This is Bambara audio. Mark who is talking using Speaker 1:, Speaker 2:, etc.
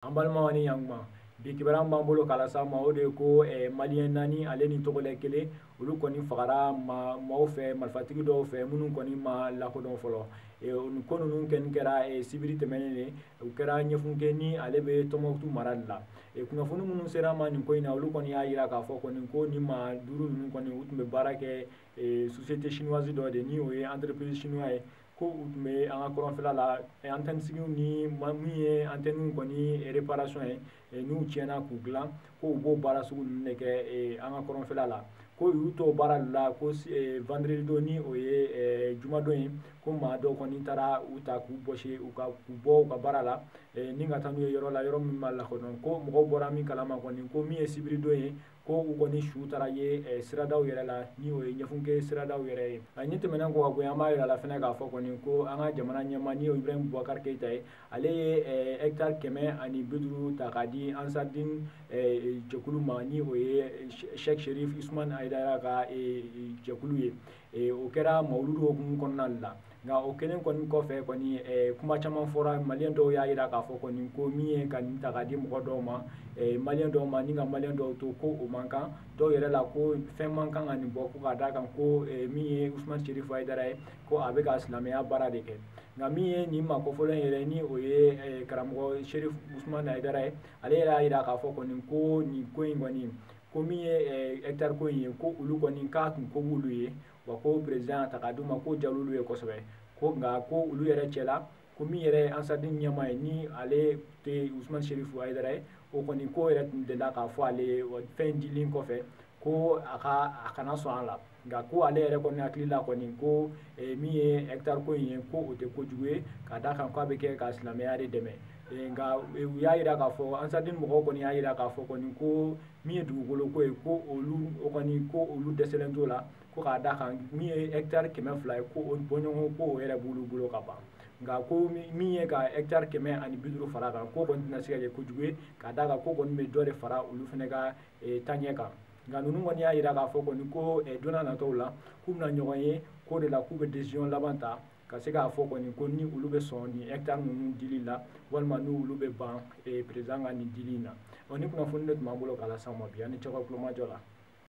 Speaker 1: An balimaw ni yankuma, bi kibaruya b'an bolo k'a lase aw ma, o de ye ko maliyɛn 4 ale ni tɔgɔlɛ 1, olu kɔni fagara maaw fɛ, marifatigi dɔw fɛ minnu kɔni ma lakodɔn fɔlɔ. Nin ko ninnu kɛni kɛra sibiri tɛmɛnen de, u kɛra Ɲɛfunke ni ale bɛ Tɔnbukutu mara de la. Kunnafoni minnu sera ma nin ko in na, olu kɔni y'a jira k'a fɔ kɔni ko nin maa 5 ninnu kɔni u tun bɛ baara kɛ société chinoise dɔ de, ni o ye entreprise chinois ye, ko u tun bɛ an ka kɔrɔnfɛla la antenne sigiw ni min ye antenne kɔni réparation ye, n'u tiɲɛna k'u dilan, ko u b'o baara sugu ninnu de kɛ an ka kɔrɔnfɛla la. Ko u y'u to baara de la ko vendredi don, ni o ye jumadon ye, ko maa dɔw kɔni taara u ta k'u bɔsi u ka k'u bɔ u ka baara la ni ka taa n'u ye yɔrɔ la, yɔrɔ min ma lakodɔn. Ko mɔgɔw bɔra min kalama kɔni, ko min ye sibiridon ye, ko u kɔni su taara ye siradaw yɛrɛ la, ni o ye Ɲɛfunke siradaw yɛrɛ ye. Ni tɛmɛnen kɔ ka bɔ yen, an b'a yira la fɛnɛ k'a fɔ kɔni ko an ka jamana ɲɛmaa, ni o ye Ibrahim Boubacar Keïta ye, ale ye hectare 150 ta k'a di Ansardine jɛkulu ma, ni o ye Cheikh Chérif Ousmane Haïdara ka jɛkulu ye. O kɛra mawuludu hukumu kɔnɔna la. Nka o kɛlen kɔni kɔfɛ kɔni, kuma caman fɔra. Maliyɛn dɔw y'a jira k'a fɔ kɔni ko min ye ka nin ta k'a di mɔgɔ dɔw ma, maliyɛn dɔw ma, ni ka maliyɛn dɔw to, ko o man kan. Dɔw yɛrɛ la ko fɛn man kan ka nin bɔ, ko k'a d'a kan ko min ye Ousmane Chérif Haïdara ye, ko a bɛ ka silamɛya baara de kɛ. Nka min ye nin maa kɔfɔlen yɛrɛ, ni o ye karamɔgɔ Chérif Ousmane Haïdara ye, ale yɛrɛ y'a jira k'a fɔ kɔni ko nin ko in kɔni, ko min ye hectare ko in ye, ko olu kɔni k'a kun ko b'olu ye, wa ko président ta k'a d'u ma, ko jal'olu ye kosɛbɛ. Ko nka ko olu yɛrɛ cɛla, ko min yɛrɛ ye Ansardine ɲɛmaa ye, ni ale tɛ Ousmane Chérif Haïdara ye, o kɔni ko yɛrɛ tun delila k'a fɔ ale ye fɛn dilen kɔfɛ ko a ka a kana sɔn a la. Nka ko ale yɛrɛ kɔni hakili la kɔni, ko min ye hectare ko in ye, ko o tɛ kojugu ye, ka d'a kan k'a bɛ kɛ ka silamɛya de dɛmɛ. Nka u y'a jira k'a fɔ, Ansardine mɔgɔw kɔni y'a jira k'a fɔ kɔni ko min ye dugukolo ko ye, ko olu o kɔni ko olu dɛsɛlen t'o la, ko k'a d'a kan min ye hectare 200 ye, ko o bɔɲɔgɔn ko o yɛrɛ b'olu bolo ka ban. Nka ko min ye ka hectare 150 fara kan, ko kɔni tɛna se ka kɛ kojugu ye, ka d'a kan ko kɔni bɛ dɔ de fara olu fana ka taaɲɛ kan. Nka ninnu kɔni y'a jira k'a fɔ kɔni ko don n'a nataw la, k'u bɛna ɲɔgɔn ye ko de la, k'u bɛ décision laban ta ka se k'a fɔ kɔni ko ni olu bɛ sɔn nin hectare ninnu dili la, walima ni olu bɛ ban président ka nin dili in na. Ɔ ni kunnafoni de tun b'an bolo k'a lase aw ma bi. An ni cɛkɔrɔba kulomajɔ la.